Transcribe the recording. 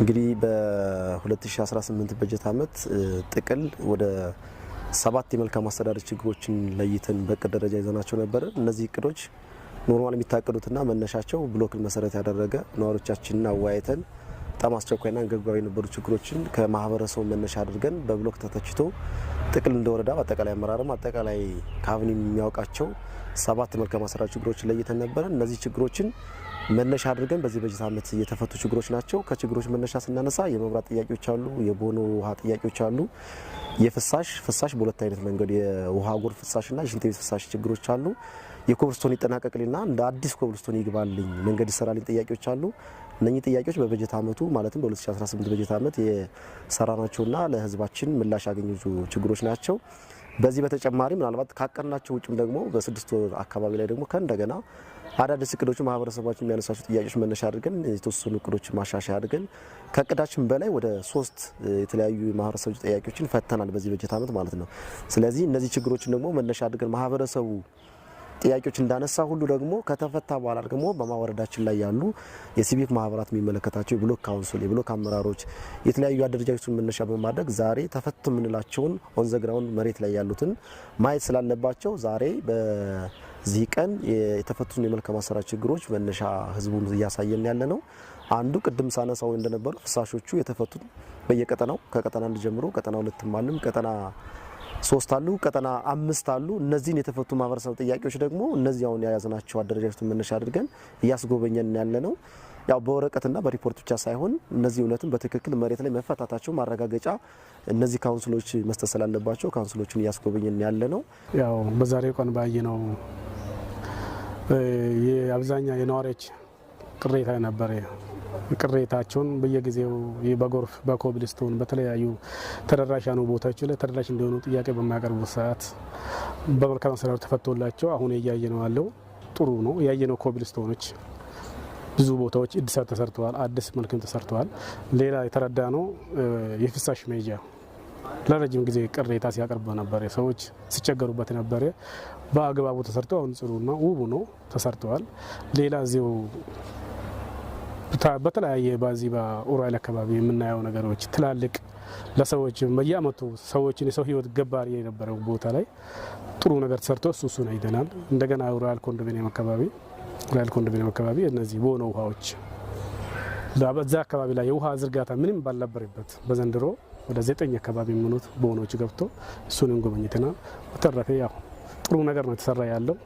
እንግዲህ በ2018 በጀት ዓመት ጥቅል ወደ 7 የመልካም አስተዳደር ችግሮችን ለይተን በእቅድ ደረጃ ይዘናቸው ነበር። እነዚህ እቅዶች normal የሚታቀዱትና መነሻቸው ብሎክን መሰረት ያደረገ፣ ነዋሪዎቻችንን አወያይተን በጣም አስቸኳይና አንገብጋቢ የነበሩ ችግሮችን ከማህበረሰቡ መነሻ አድርገን በብሎክ ተተችቶ ጥቅል እንደ ወረዳ አጠቃላይ አመራርም አጠቃላይ ካቢኔ የሚያውቃቸው 7 መልካም አስተዳደር ችግሮችን ለይተን ነበረ። እነዚህ ችግሮችን መነሻ አድርገን በዚህ በጀት ዓመት የተፈቱ ችግሮች ናቸው። ከችግሮች መነሻ ስናነሳ የመብራት ጥያቄዎች አሉ፣ የቦኖ ውሃ ጥያቄዎች አሉ፣ የፍሳሽ ፍሳሽ በሁለት አይነት መንገድ የውሃ ጎርፍ ፍሳሽና የሽንት ቤት ፍሳሽ ችግሮች አሉ። የኮብልስቶን ይጠናቀቅልኝና እንደ አዲስ ኮብልስቶን ይግባልኝ፣ መንገድ ይሰራልኝ ጥያቄዎች አሉ። እነኚህ ጥያቄዎች በበጀት ዓመቱ ማለትም በ2018 በጀት ዓመት የሰራናቸውና ለህዝባችን ምላሽ ያገኙ ችግሮች ናቸው። በዚህ በተጨማሪ ምናልባት ካቀድናቸው ውጭም ደግሞ በ6 ወር አካባቢ ላይ ደግሞ ከእንደገና አዳዲስ እቅዶች ማህበረሰባችን የሚያነሳቸው ጥያቄዎች መነሻ አድርገን የተወሰኑ እቅዶች ማሻሻያ አድርገን ከእቅዳችን በላይ ወደ ሶስት የተለያዩ የማህበረሰብ ጥያቄዎችን ፈተናል በዚህ በጀት ዓመት ማለት ነው። ስለዚህ እነዚህ ችግሮችን ደግሞ መነሻ አድርገን ማህበረሰቡ ጥያቄዎች እንዳነሳ ሁሉ ደግሞ ከተፈታ በኋላ ደግሞ በማወረዳችን ላይ ያሉ የሲቪክ ማህበራት የሚመለከታቸው የብሎክ council፣ የብሎክ አመራሮች የተለያዩ አደረጃጀቶችን መነሻ በማድረግ ዛሬ ተፈቱ የምንላቸውን on the ground መሬት ላይ ያሉትን ማየት ስላለባቸው ዛሬ በዚህ ቀን የተፈቱን የመልካም አሰራር ችግሮች መነሻ ህዝቡን እያሳየን ያለ ነው። አንዱ ቅድም ሳነሳው እንደነበሩ ፍሳሾቹ የተፈቱት በየቀጠናው ከቀጠና 1 ጀምሮ ቀጠና 2ም አለም፣ ቀጠና 3 አሉ፣ ቀጠና 5 አሉ። እነዚህን የተፈቱ ማህበረሰብ ጥያቄዎች ደግሞ እነዚህ አሁን የያዝናቸው አደረጃጀቱን መነሻ አድርገን እያስጎበኘን ያለ ነው። ያው በወረቀትና በሪፖርት ብቻ ሳይሆን እነዚህ እውነትም በትክክል መሬት ላይ መፈታታቸው ማረጋገጫ እነዚህ council ኦች መስጠት ስላለባቸው council ኦችን እያስጎበኘን ያለ ነው። ያው በዛሬው ቀን ባየነው የአብዛኛው የነዋሪዎች ቅሬታ ነበረ። ቅሬታቸውን በየጊዜው በጎርፍ፣ በኮብልስቶን፣ በተለያዩ ተደራሽ ያልሆኑ ቦታዎች ላይ ተደራሽ እንዲሆኑ ጥያቄ በሚያቀርቡ ሰዓት በመልካም አስተዳደር ተፈቶላቸው አሁን እያየነው ያለው ጥሩ ነው። ያየነው ኮብልስቶኖች ብዙ ቦታዎች እድሳት ተሰርተዋል፣ አዲስ መልክም ተሰርተዋል። ሌላ የተረዳነው የፍሳሽ መሄጃ ለረጅም ጊዜ ቅሬታ ሲያቀርቡ ነበር፣ ሰዎች ሲቸገሩበት ነበረ። በአግባቡ ተሰርቶ አሁን ጽዱና ውቡ ነው ተሰርተዋል። ሌላ እዚሁ በተለያየ በዚህ በኡራኤል አካባቢ የምናየው ነገሮች ትላልቅ ለሰዎች በየአመቱ ሰዎችን የሰው ህይወት ገባሪ የነበረው ቦታ ላይ ጥሩ ነገር ተሰርቶ እሱን አይተናል። እንደገና ኡራኤል ኮንዶሚኒየም አካባቢ እነዚህ ቦኖ ውሃዎች በዛ አካባቢ ላይ የውሃ ዝርጋታ ምንም ባልነበረበት በዘንድሮ ወደ 9 አካባቢ የሚሆኑት ቦኖች ገብቶ እሱንም ጎበኝተናል። በተረፈ ያው ጥሩ ነገር ነው የተሰራ ያለው።